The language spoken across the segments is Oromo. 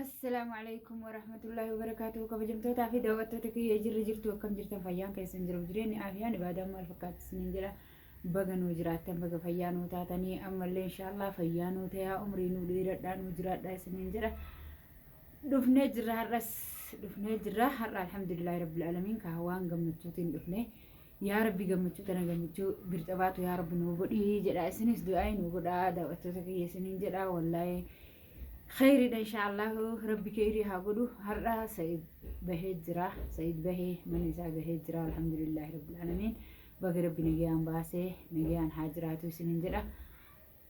Assalaamu alaikum warahmatullaahi wabarakaatuhu. Kabajamtootaa fi daawwattoota kiyya, jirri jirtu, akkam jirtan? Fayyaan keessan, jiruuf jireenyi, afiyaan, ibaadaan maal fakkaatti isiniin jedha. Baga nuu jiraattan, baga fayyaa nuu taatanii. Ammallee inshaallah fayyaa nuu tayaa, umrii nuu dheeradhaa, nuu jiraadhaa isiniin jedha. Dhufnee jirra, har'as dhufnee jirra. Har'a alhamdulillaahi rabbil aalamiin kaa waan gammachuutiin dhufne. Yaa Rabbi, gammachuu tana gammachuu birxabaatu yaa Rabbi nuu godhii jedha. Isinis du'aa nuu godhaa, daawwattoota kiyya, isiniin jedha. Wallaahi khayriidha, inshaallah Rabbi khayrii haa godhu. Har'a Sa'id bahee jira, Sa'id bahee mana isaa gahee jira. Alhamdulillaahi rabbil aalamiin, baga Rabbi nagayaan baasee, nagayaan haa jiraatu isiniin jedha.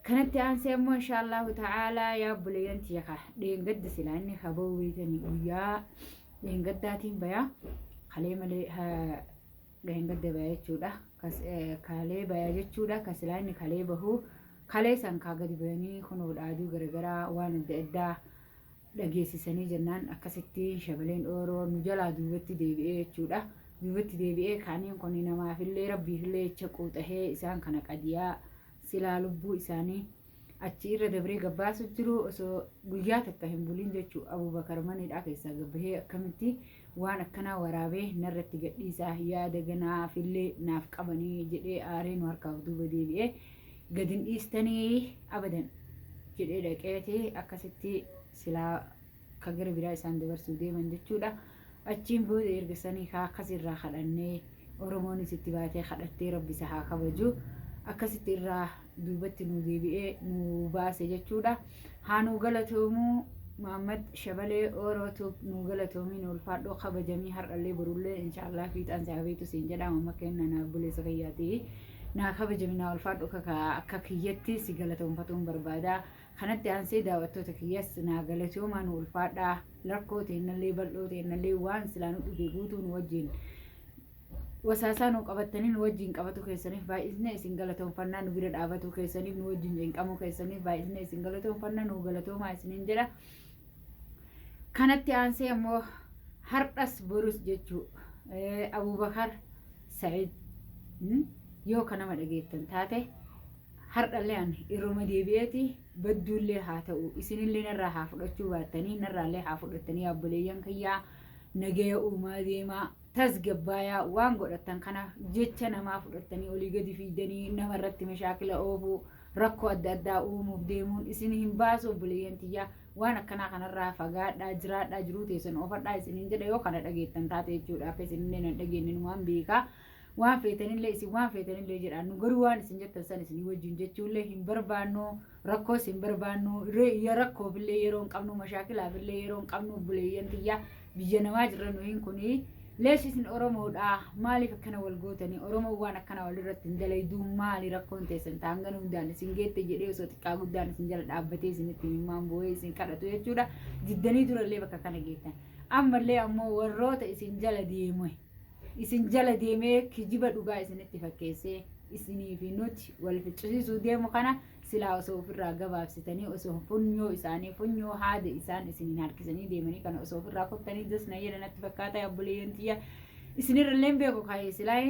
Kanatti aansee ammoo inshaallahu ta'aalaa, yaa obboleeyyan tiyya, ka dheengadda silaa inni ka bahu beeytanii guyyaa dheengaddaatiin bayaa, kalee malee dheengadda baya jechuudha, kalee baya jechuudha. Ka silaa inni kalee bahu, kalee san kaa gadi bayanii kunoo dhaaduu garagaraa waan adda addaa dhageessisanii jennaan, akkasitti Shabaleen Ooroo nu jalaa duubatti deebi'ee jechuudha. Duubatti deebi'ee kaaniin kun namaafillee Rabbiifillee jecha quuxahee isaan kana qadiyaa silaa lubbuu isaanii achi irra dabree gabbaasu jiru osoo guyyaa takka hin bulin jechuu. Abubakar manidhaa keessaa gabbahee akkamitti waan akkanaa waraabee narratti gadhiisaa, yaada ganaafillee naaf qabanii jedhee aaree nu harkaaf duuba deebi'ee, gadin dhiistanii abadan jedhee dhaqeeti akkasitti silaa ka gara biraa isaan dabarsuu deeman jechuudha. Achiin booda erga sanii kaa akkas irraa kadhannee, Oromoonis itti baatee kadhattee, Rabbi isa haa kabaju, akkasitti irraa duubatti nu deebi'ee nu baase jechuudha. Haa nuu galatoomuu Muhammad Shabalee Oorootu, nuu galatoomii, nu ulfaadhoo, kabajamii, har'allee borullee inshaallah fiixaan si habeetu siin jedha. Amma kenna na obboleessa kiyyaati. Naa kabajami, naa ulfaadhu, akka kiyyatti si galatoonfatuun barbaada. Kanatti aansee daawwattoota kiyyas naa galatoomaa, nu ulfaadhaa. Rakkoo teennallee, bal'oo teennallee, waan silaa nu dhufe guutuu nu wajjin wasaasaa nu qabattanii nu wajjin qabatu keessaniif baay'isnee isin galatoonfannaa. Nu bira dhaabatuu keessaniif, nu wajjin cinqamuu keessaniif baay'isnee isin galatoonfannaa. Nu galatoomaa isiniin jedha. Kanatti aansee ammoo har'as borus jechuu Abubakar Sa'id yoo ka nama dhageettan taate, har'allee ani irruma deebi'eeti badduullee haa ta'u, isinillee narraa haa fudhachuu baattanii, narraallee haa fudhattanii, obboleeyyan kiyyaa, nagaya uumaa deemaa, tasgabbaayaa. Waan godhattan kana jecha namaa fudhattanii olii gadi fiidanii namarratti mashaakila oofuu, rakkoo adda addaa uumuuf deemuun isin hin baasu. Obboleeyyan tiyyaa, waan akkanaa kanarraa fagaadhaa, jiraadhaa, jiruu teessan oofadhaa isiniin jedha, yoo kana dhageettan taate jechuudha. Akka isinillee nan dhageenye numaan beekaa. Waan feetanillee isin waan feetanillee jedha, nu garuu waan isin jettan san isinii wajjin jechuullee hin barbaannu, rakkoos hin barbaannu, rakkoofillee yeroo hin qabnu, mashaakilaafillee yeroo hin qabnu. Obboleeyyan tiyyaa, biyya namaa jirra nuyin kuni. Leesh isin Oromoodha, maaliif akkana wal gootanii? Oromoon waan akkana walirratti hin dalayduu. Maali rakkoon teessan taangana hundaan isin geette jedhee osoo xiqqaa guddaan isin jala dhaabbatee isinitti himimmaan bu'ee isin kadhatu jechuudha. Diddanii durallee bakka kana geettan. Ammallee ammoo warroota isin jala deeme, isin jala deemee kijiba dhugaa isinitti fakkeessee isinii fi nuti wal ficcisiisuu deemu kana silaa osoo ofirraa gabaabsitanii, osoo funyoo isaanii, funyoo haada isaan isiniin harkisanii deemanii kana osoo ofirraa kuttanii dasna jedha natti fakkaata. Obboleeyyan tiyya, isinirrallee hin beeku kaayee silaa.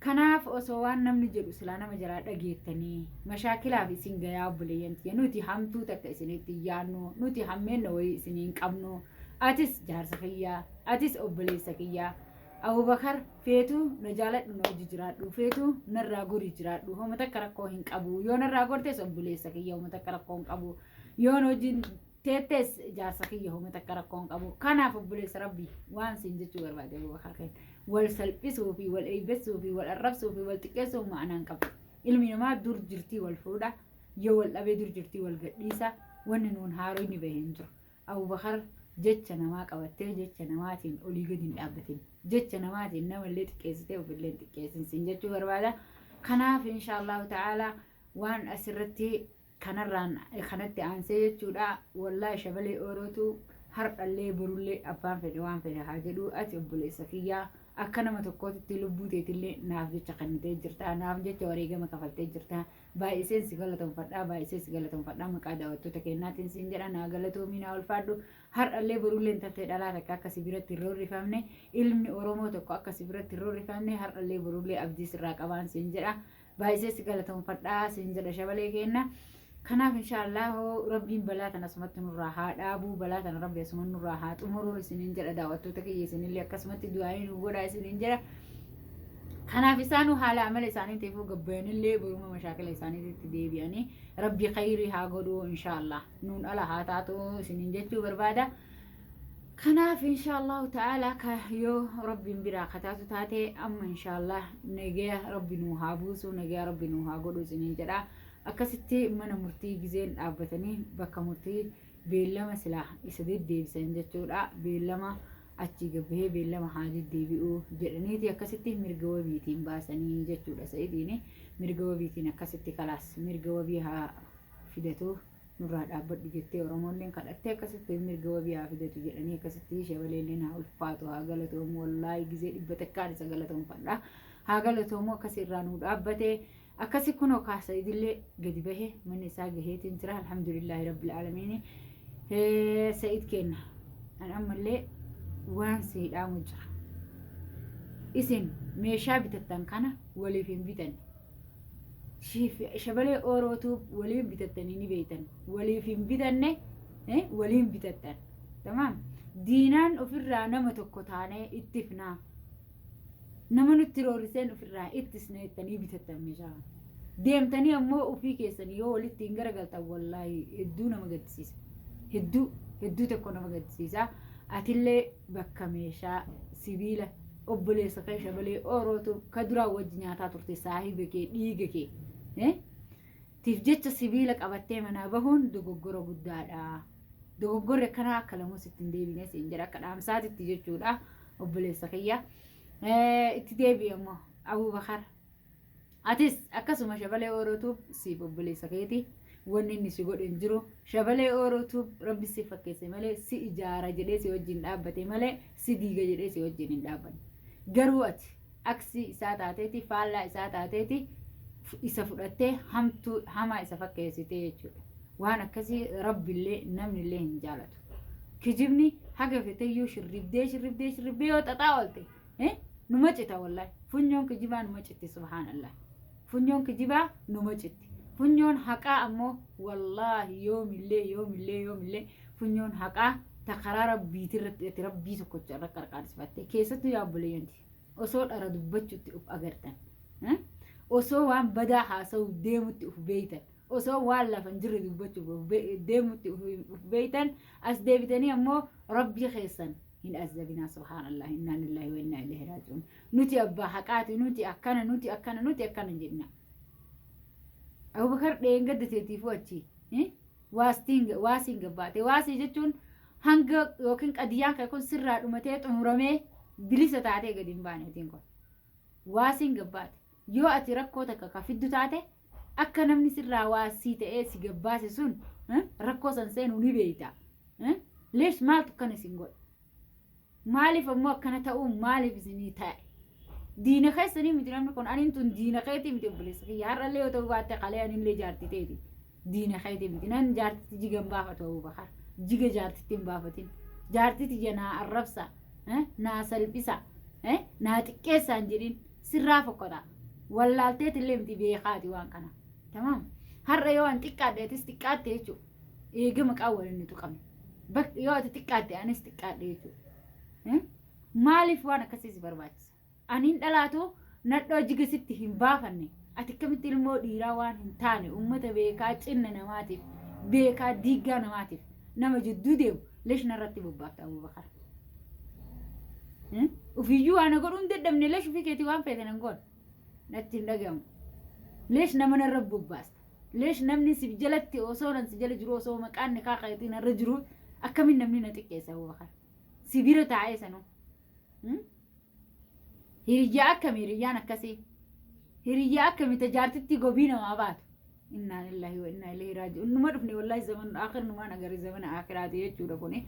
Kanaaf osoo waan namni jedhu silaa nama jalaa dhageettanii mashaakilaaf isin gayaa. Obboleeyyan tiyya, nuti hamtuu takka isinitti hin yaannu, nuti hammeenna wayii isinii hin qabnu. Atis jaarsa kiyyaa, atis obboleessa kiyyaa Abubakar, feetu na jaaladhu, na hojii jiraadhu, feetu narraa gorii jiraadhu, homa takka rakkoo hin qabu. Yoo narraa gortes obboleessa kiyya, homa takka rakkoo hin qabu. Yoo na wajjin teettes jaarsa kiyya, homa takka rakkoo hin qabu. Kanaaf obboleessa Rabbii waan siin jechuu barbaade, Abubakar keenya, wal salphisuu fi wal eeybessuu fi wal arrabsuu fi wal xiqqeessuu ma'anaan qabu. Ilmi namaa dur jirtii wal fuudha, yoo wal dhabee dur jirtii wal gadhiisa. Wanni nuun haaroo inni bahe hin jiru. Abubakar, jecha namaa qabattee jecha namaatiin olii gadi hin dhaabbatin. Jecha namaatiin namallee xiqqeessitee ofillee hin xiqqeessin siin jechuu barbaada. Kanaaf inshaallahu ta'ala waan asirratti kanarraan kanatti aansee jechuudha. Wallaahi Shabalee Oorootu har'allee borullee abbaan fedhe waan fedhe haa jedhu, ati obboleessa kiyyaa, akka nama tokkootitti lubbuu teetillee naaf jecha kennitee jirta, naaf jecha wareegama kafaltee jirta. Baay'iseen si galatoonfadhaa, baay'isee si galatoonfadhaa, maqaa daawwattoota kennaatiin siin jedha. Naa galatoomii, naa ulfaadhu. Har'allee borullee intaltee dhalaa takka akka si biratti hin roorrifamne, ilmi Oromoo tokko akka si biratti hin roorrifamne har'allee borullee abdii sirraa qabaan siin jedha. Baay'isee si galatoonfadhaa siin jedha, Shabalee kenna. Kanaaf inshaallah Rabbiin balaa tana asumatti nurraa haa dhaabuu, balaa tana Rabbi asuma nurraa haa xumuruu isiniin jedha. Daawwattoota kiyya, isinillee akkasumatti du'aayii nu godhaa isiniin jedha. Kanaaf isaanuu haala amala isaaniitiifuu gabbayanillee boruma mashaakila isaaniititti deebi'anii, Rabbi khayrii haa godhuu, inshaallah nuun ala haa taatu isiniin jechuu barbaada. Kanaaf inshaallahu ta'ala ka yoo Rabbiin biraa kataatu taate, amma inshaallah nagaya Rabbi nuu haa buusu, nagaya Rabbi nuu haa godhu isiniin jedha. Akkasitti mana murtii gizeen dhaabbatanii bakka murtii beellama silaa isa deddeebisan jechuudha. Beellama achii gabbahee beellama haa deddeebi'u jedhaniiti akkasitti mirga wabiitiin baasanii jechuudha. Sa'idiin mirga wabiitiin akkasitti kalaas mirga wabii haa fidatu, nurraa dhaabbadhu jettee Oromoolleen kadhattee, akkasitti mirga wabii haa fidatu jedhanii. Akkasitti Shabaleelleen haa ulfaatu, haa galatoomu. Wallaahi gizee dhibba takkaan isa galatoomfadha. Haa galatoomu, akkasi irraa nuu dhaabbate. Akkasi kunoo kaasa idillee gadi bahe, manni isaa gaheetiin jira. Alhamdulillaahi rabbil aalamiini. Sa'id kenna, an ammallee waan sii dhaamu jira. Isin meeshaa bitattan kana waliif hin bitanne. Shabalee Oorootuu waliin bitattanii ni beeytan. Waliif hin bitanne, waliin bitattan. Tamaam. Diinaan ofirraa nama tokko taanee ittifnaa. Nama nutti roorriseen ofirraa ittisna jettanii bitattan meeshaa kana. Deemtanii ammoo ofii keessan yoo walitti hin garagaltan, wallaahi hedduu nama gaddisiisa. Hedduu hedduu tokko nama gaddisiisa. Atillee bakka meeshaa sibiila obboleessa kee Shabalee Oorootu ka duraan wajji nyaataa turte, saahiba kee, dhiiga kee tiif jecha sibiila qabattee manaa bahuun dogoggora guddaadha. Dogoggorri akkanaa akka lamuu sitti hin deebine siin jedha, akka dhaamsaatitti jechuudha, obboleessa kiyya. Itti deebi'e immoo Abubakar. Atis akkasuma Shabalee Oorootuuf siif obboleessa keeti. Wanni inni si godhe hin jiru. Shabalee Oorootuuf Rabbi si fakkeesse malee, si ijaara jedhee si wajjin dhaabbate malee, si diiga jedhee si wajjin hin dhaabbanne. Garuu ati aksii isaa taateeti, faallaa isaa taateeti, isa fudhattee hamtuu hamaa isa fakkeessitee jechuudha. Waan akkasii Rabbillee namnillee hin jaalatu. Kijibni haga feteyyuu shirribdee shirribdee shirribdee yoo xaxaa oolte numa cita wallaahi. Funyoon kijibaa numa citti, subhaanallah. Funyoon kijibaa numa citti. Funyoon haqaa ammoo wallaahi yoomillee yoomillee yoomillee funyoon haqaa ta karaa Rabbiitirratti ati Rabbii tokkocha irra qarqaarsifatte. Keessattuu yaa obboleeyyanti, osoo dhara dubbachuutti uf agartan, osoo waan badaa haasa'uuf deemutti uf beeytan, osoo waan lafa hin jirre dubbachuuf deemutti uf beeytan, as deebitanii ammoo Rabbii keessan hin azabinaa. Subhaanallah, innaa lillahi wa innaa ilaihi raaji'uun. Nuti abbaa haqaati, nuti akkana, nuti akkana, nuti akkana jenna. Abubakar dheengadda teetiifuu achi waasiin gabbaate. Waasii jechuun hanga yookiin qadiyyaan kee kun sirraa dhumatee xumuramee bilisa taatee gadi hin baaneetiin kun waasiin gabbaate. Yoo ati rakkoo takka ka fiddu taate, akka namni sirraa waasii ta'ee si gabbaase sun rakkoo san seenuu ni beeyta. Leesh maaltu akkana isin godhe? Maaliif ammoo akkana ta'uu maaliif isinii ta'e? Diina keessanii miti namni kun. Aniin tun diina keetii miti, obboleessa kiyya. Har'allee yoo ta'uu baatte, kalee anillee jaartii teeti. Diina keetii miti. Nan jaartitti jiga hin baafatu, Abubakar. Jiga jaartitti hin baafatin. Jaartii tiyya naa arrabsa, naa salphisa, naa xiqqeessaa hin jedhin. Sirraa fokkota. Wallaalteetillee miti, beekaati waan kana. Tamaam. Har'a yoo an xiqqaadhe, atis xiqqaatte jechuudha. Eega maqaan waliin nu tuqame. Yoo ati xiqqaatte, anis xiqqaadhe jechuudha. Maaliif waan akkasii si barbaachisa? Aniin dhalaatu nadhoo jiga sitti hin baafanne. Ati akkamitti ilmoo dhiiraa waan hin taane, uummata beekaa cinna namaatiif, beekaa diiggaa namaatiif nama jidduu deemu leesh narratti bobbaafta, Abubakar? Ufiyyuu waan godhuu hin dadhabne, leesh ofii keetii waan feete nan goone. Natti hin dhagahamu. Leesh nama narra bobbaasta? Leesh namni si jalatti osoo nan si jala jiru, osoo maqaan nikaa keetii narra jiru, akkamiin namni na xiqqeessa, Abubakar? Si bira taa'ee sanuu. Hiriyyaa akkamii hiriyyaan akkasii? Hiriyyaa akkamii tajaartitti gobii namaa baatu? Innaa lillahi wa innaa ilaihi raaji'uun. Numa dhufne wallahi, zaman akhir numaan agarre, zamana akhiraati jechuudha kuni.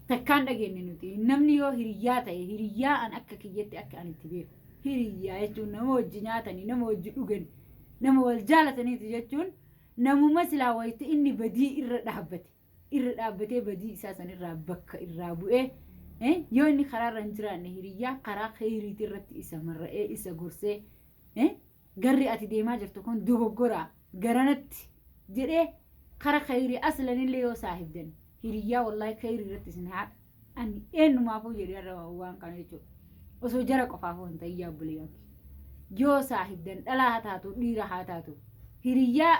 Takkaan dhageenye nuti. Namni yoo hiriyyaa ta'e, hiriyyaa an akka kiyyatti akka an itti beeku. Hiriyyaa jechuun nama wajji nyaatanii, nama wajji dhugan, nama wal jaalataniiti jechuun, namuma silaa wayitti inni badii irra dhaabbate, irra dhaabbatee badii isaa sanirraa bakka irraa bu'ee, yoo inni karaarra hin jiraanne, hiriyyaa karaa kheyriitii irratti isa marra'ee isa gorsee, garri ati deemaa jirtu kun dogoggoraa garanatti jedhee. Kara khayrii aslanillee yoo saahibdan hiriyyaa wallaahi khayrii irratti isin haa ani eenyumaafuu jedhee irra waan kana jechuudha. Osoo jara qofaafuu hin ta'in yaa obboleeyyan yoo saahibdan dhalaa haa taatu dhiira haa taatu hiriyyaa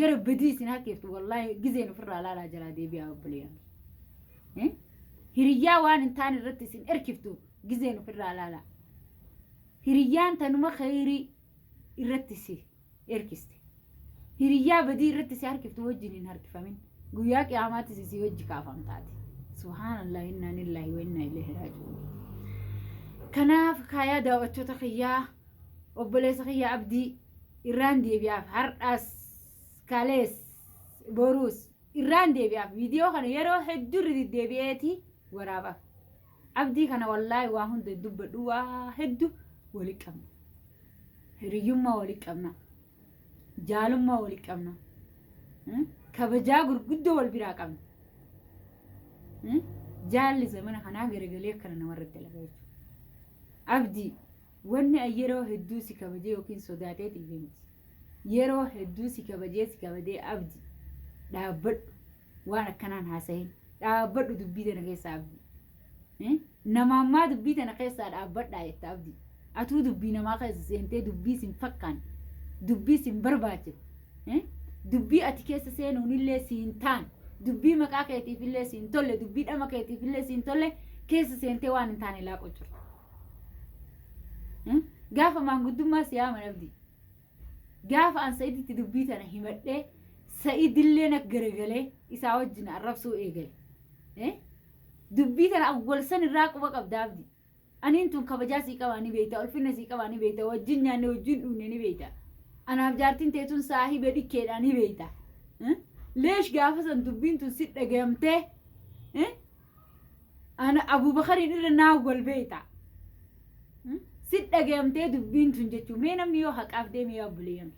gara badii isin harkiftu wallaahi gizeen ofirraa laalaa jalaa deebi'aa obboleeyyan. Hiriyyaa waan hin taane irratti isin erkiftu gizeen ofirraa laalaa. Hiriyyaan tanuma khayrii irratti si erkiste. Hiriyyaa badii irratti si harkiftu wajjin hin harkifamin. Guyyaa qiyaamaattis si wajji kaafamtaati. Subhaanallah, innaa lillahi wa innaa ilaihi raaji'uun. Kanaaf kaayaa daawwattoota kiyyaa, obboleessa kiyya Abdii, irraan deebi'aaf har'as kalees boruus irraan deebi'aaf viidiyoo kana yeroo hedduu irra deddeebi'eeti waraabaaf. Abdii kana wallaahi waa hunda dubbadhu, waa hedduu wali qabna. Hiriyyummaa wali qabna. Jaalummaa wali qabna. Kabajaa gurguddoo wal biraa qabna. Jaalli zamana kanaa garagalee akkana namarratti dalaga jechuudha. Abdii, wanni an yeroo hedduu si kabajee yookiin sodaateetiif miti. Yeroo hedduu si kabajee si kabajee, Abdi, dhaabbadhu, waan akkanaan haasahin, dhaabbadhu dubbii tana keessaa. Abdii, nama ammaa dubbii tana keessaa dhaabbadhaa jetta. Abdii, atuu dubbii namaa keessa seentee dubbii sin fakkaan, dubbii sin barbaachifne, dubbii ati keessa seenuunillee siin taan, dubbii maqaa keetiifillee siin tolle, dubbii dhama keetiifillee siin tolle keessa seentee waan hin taane laaqu jirtu. Gaafa maanguddummaa si yaaman, Abdii, gaafa an Sa'iditti dubbii tana himadhee Sa'idillee na garagalee isaa wajjin arrabsuu eegale. Dubbii tana awwal san irraa quba qabda, Abdii. Aniin tun kabajaa sii qabaa ni beeyta, ulfinna sii qabaa ni beeyta, wajjin nyaanne wajjin dhugne ni beeyta. Anaaf jaartiin teetun saahiba dhikkeedhaa ni beeyta. Leesh gaafa san dubbiin tun si dhagayamtee ana Abubakariin irra naa wal beeyta. Si dhagayamtee dubbiin tun jechuun mee namni yoo haqaaf deeme, yaa obboleeyyan,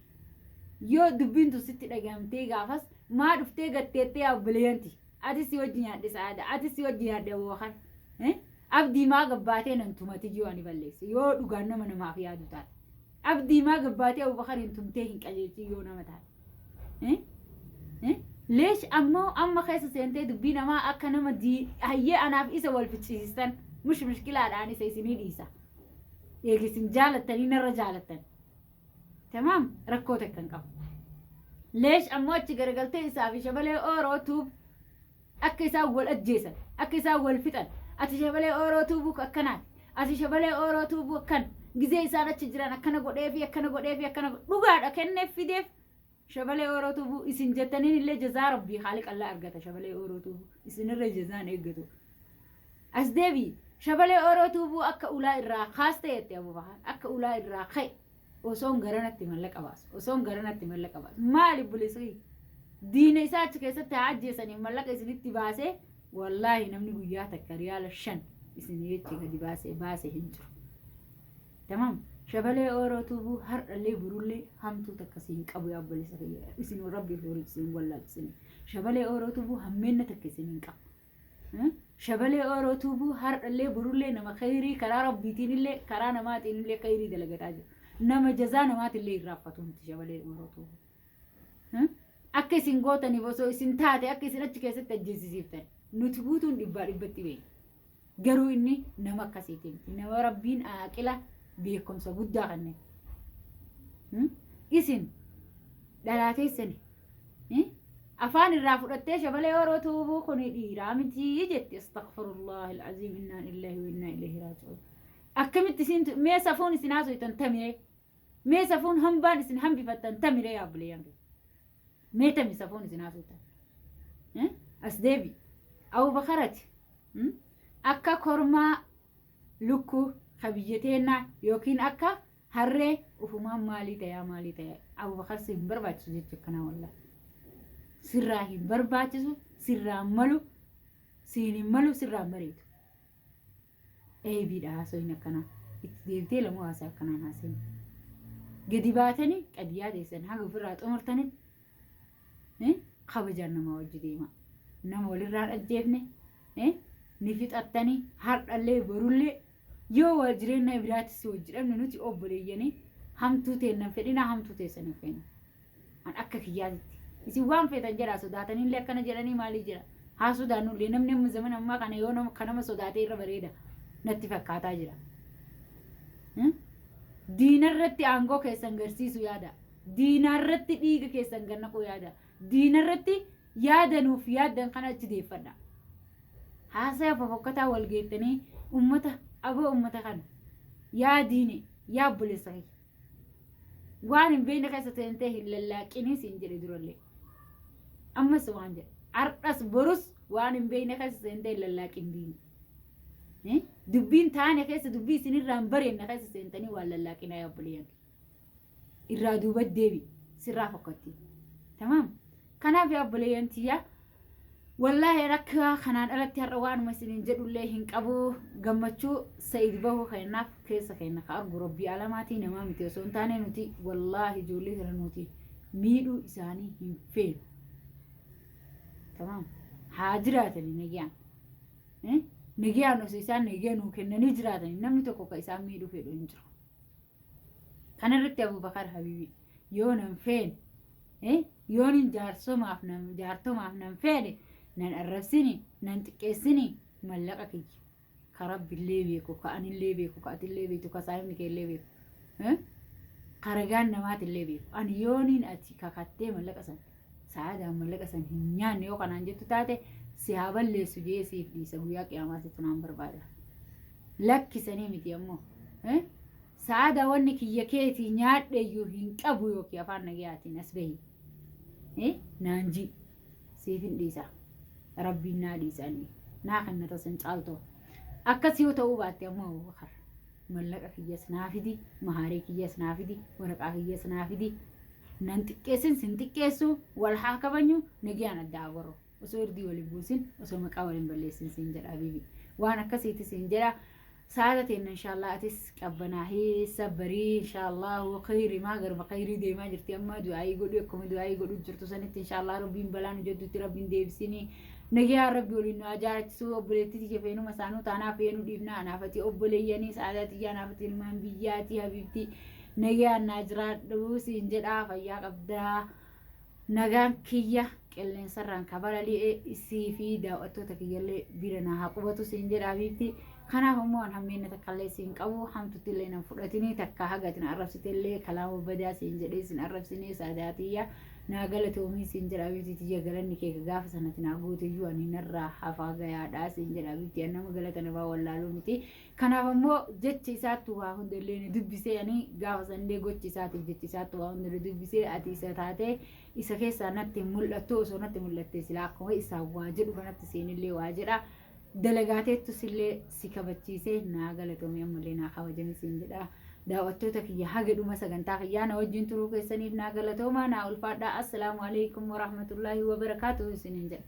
yoo dubbiin tun sitti dhagayamtee gaafas maa dhuftee gatteettee, yaa obboleeyyanti, ati si wajji nyaadhe Sa'aada, ati si wajji nyaadhe Abubakar. Abdii, maa gabbaatee nan tumati yoo ani balleesse, yoo dhugaan nama namaaf yaadu taate? Abdii, maa gabbaatee Abubakariin tumtee hin qajeelchin yoo nama taate? Leesh ammoo amma keessa seentee dubbii namaa akka nama hayyee anaaf isa wal ficcisiistan mush mushkilaadhaan isa isinii dhiisa. Eegisin jaalattanii narra jaalattan. Tamaam, rakkoo takka hin qabu. Leesh ammoo achi garagaltee isaa fi Shabalee Ooroo Tuub akka isaan wal ajjeesan, akka isaan wal fixan, ati Shabalee Ooroo Tuubuu akkanaati, ati Shabalee Ooroo Tuubuu akkan gizee isaan achi jiran akkana godhee fi akkana godhee fi akkana dhugaadha kenneef fideef. Shabalee Ooroo Tuubuu isin jettaniin illee jazaa Rabbii haaliqallaa argata. Shabalee Ooroo Tuubuu isinirra jazaan eeggatu. As deebii Shabalee Ooroo Tuubuu akka ulaa irraa kaaste jette. Abubakar akka ulaa irraa ka'e osoon garanatti mallaqa baasu, osoon garanatti mallaqa baasu, maali bulisii diina isaa achi keessatti haa ajjeesaniif mallaqa isinitti baasee, wallaahi namni guyyaa takka riyaala 5 isin jechi gadi baasee baase hin jiru. Tamam. Shabalee Ooroo Tuubuu har'allee borullee hamtuu takka siin qabu, yaa obboleessa kiyya, isin Rabbi isin wallaalchisine. Shabalee Ooroo Tuubuu hammeenna takka isin hin qabu. Shabalee Ooroo Tuubuu har'allee borullee nama khayrii karaa Rabbiitiin illee karaa namaatiin illee khayrii dalagataa jiru. Nama jazaa namaatillee irraanfatu miti Shabalee Ooroo Tuubuu. Akka isin gootaniif osoo isin taate akka isin achi keessatti ajjeesisiiftan nuti guutuun dhibbaa dhibbatti beekna. Garuu inni nama akkasiiti miti. Nama Rabbiin aaqila beekumsa guddaa kenneen. Isin dhalaa teessani afaan irraa fudhattee Shabalee Ooroo Tuubuu kun dhiiraa miti jetti. Astaghfirullah al-aziim, innaa lillahi wa innaa ilayhi raaji'uun. Akkamitti isin mee safuun isin haasoytan tamire? Mee safuun hambaan isin hambifattan tamire, yaa obboleeyyan kee? Mee tami safuun isin haasoytan? As deebi. Abubakarati akka kormaa lukkuu ka biyya teennaa yookiin akka harree ufumaan maalii tayaa, maalii tayaa? Abubakar, si hin barbaachisu jecha akkanaa, wallaahi sirraa hin barbaachisu, sirraa malu, siin hin malu, sirraa hin bareedu. Eebiidha haasoyin akkanaa. Itti deebitee lamoo haasaa akkanaan haasayin. Gadi baatanii qadiyyaa teessan haga ofirraa xumurtanitti kabajaan namaa wajji deema. Nama walirraan ajjeefne ni fixattanii har'allee borullee yoo wal jireenya biraatti si wajji dhabne nuti obboleeyyanii hamtuu teennan fedhinaa, hamtuu teessan hin feenu. An akka kiyyaatitti. Isin waan feetan jedhaa sodaatanillee akkana jedhanii maalii jedha. Haa sodaannullee namni amma zamana ammaa kana yoo nama ka nama sodaatee irra bareeda natti fakkaataa jira. Diinarratti aangoo keessan garsiisu yaada. Diinarratti dhiiga keessan gannaquu yaada. Diinarratti yaada nuuf yaaddan kana achi deeffadha. Haasaya fofokkataa wal geettanii ummata aboo ummata kana yaa diine yaa obboleessa kiyya. Waan hin beekne keessa seentee hin lallaaqinii siin jedhe durallee. Ammas waan jedhe. Har'as borus waan hin beekne keessa seentee hin lallaaqin diine. Dubbiin taane keessa dubbii isinirraa hin bareenne keessa seentanii waan lallaaqinaa yaa obboleeyyan. Irraa duuba deebi sirraa fokkatti. Tamaam. Kanaaf yaa obboleeyyan tiyya wallaahi rakka kanaan alatti har'a waanuma isiniin jedhullee hin qabu gammachuu Sa'id bahuu keennaaf keessa keenna ka argu rabbii alamaatii namaa miti osoo hin taane nuti wallaahi ijoollee tana nuti miidhuu isaanii hin feenu. Tamaam. Haa jiraatanii nagaan. Nagaan osoo isaan nagaa nuu kennanii jiraatanii namni tokko ka isaan miidhuu fedhu hin jiru. Kana irratti Abubakar Habibi yoo nan feene yoonin jaarsomaaf nan jaartomaaf nan feene nan arrabsini nan xiqqeessini mallaqa kiyya ka rabbillee beeku ka anillee beeku ka atillee beektu ka saahibni keellee beeku ka ragaan namaatillee beeku ani yooniin ati kakattee mallaqa san sa'aadaan mallaqa san hin nyaanne yoo kanaan jettu taate si haa balleessu jee siif dhiisa guyyaa qiyaamaatti tunaan barbaada. Lakkisanii miti ammoo. Sa'aada wanni kiyya keetii nyaadheyyuu hin qabu yookiin afaan nagayaatiin as bahi. Naan ji siif hin dhiisa. Rabbiin naa dhiisa inni. Naa kennata san caaltoo. Akkas yoo ta'uu baatte ammoo Abubakar mallaqa kiyyas naa fidi, mahaarii kiyyas naa fidi, waraqaa kiyyas naa fidi. Nan xiqqeessin sin xiqqeessu wal haa kabanyu nagayaan adda haa gorru. Osoo irdii wal hin buusin osoo maqaa wal hin balleessin siin jedha habiibi waan akkasiiti siin jedha saada teenna inshaallah atis qabbanaahii sabbarii inshaallahu khayri maa garuma khayrii deemaa jirti amma du'aayii godhu akkuma du'aayii godhu jirtu sanitti inshaallah rabbiin balaa nu jeddutti rabbiin deebisinii nagayaan rabbi waliin nu haa jaalachisuu obboleettii tiyya feenuma isaanuu taanaa feenuu dhiifnaa anaafati obboleeyyanii saadaa tiyya anaafati ilmaan biyyaatii habiibtii nagayaan naa jiraadhu siin jedhaa fayyaa qabdaa. Nagaan kiyya qilleensarraan ka balali'e isii fi daaw'attoota kiyyallee bira naa haa qubatu siin jedha habiibti. Kanaaf ammoo an hammeenna takkallee siin qabu hamtuttillee nan fudhatini takka haga ati na arrabsitellee kalaama badaa siin jedhee sin arrabsine saadaa tiyya naa galatoomii siin jedha habiibti tiyya galanni kee ka gaafa sana ati naa gooteyyuu ani narraa hafaa gayaadha siin jedha habiibti an nama galata namaa wallaaluu miti. Kanaaf ammoo jechi isaattu waa hunda illee ni dubbisee ani gaafa sanillee gochi isaatiif jechi isaattu waa hunda ni dubbisee ati isa taatee isa keessaa natti hin mul'attu osoo natti mul'attee silaa akkuma isaa waa jedhu kanatti siinillee waa jedha dalagaateettus illee si kabachiisee naa galatoomii ammallee naa kabajami siin jedha. Daawwattoota kiyya haga dhuma sagantaa kiyyaa na wajjin turuu keessaniif naa galatoomaa naa ulfaadhaa. Assalaamu alaikum warahmatullaahi wabarakaatuhu isiniin jedha.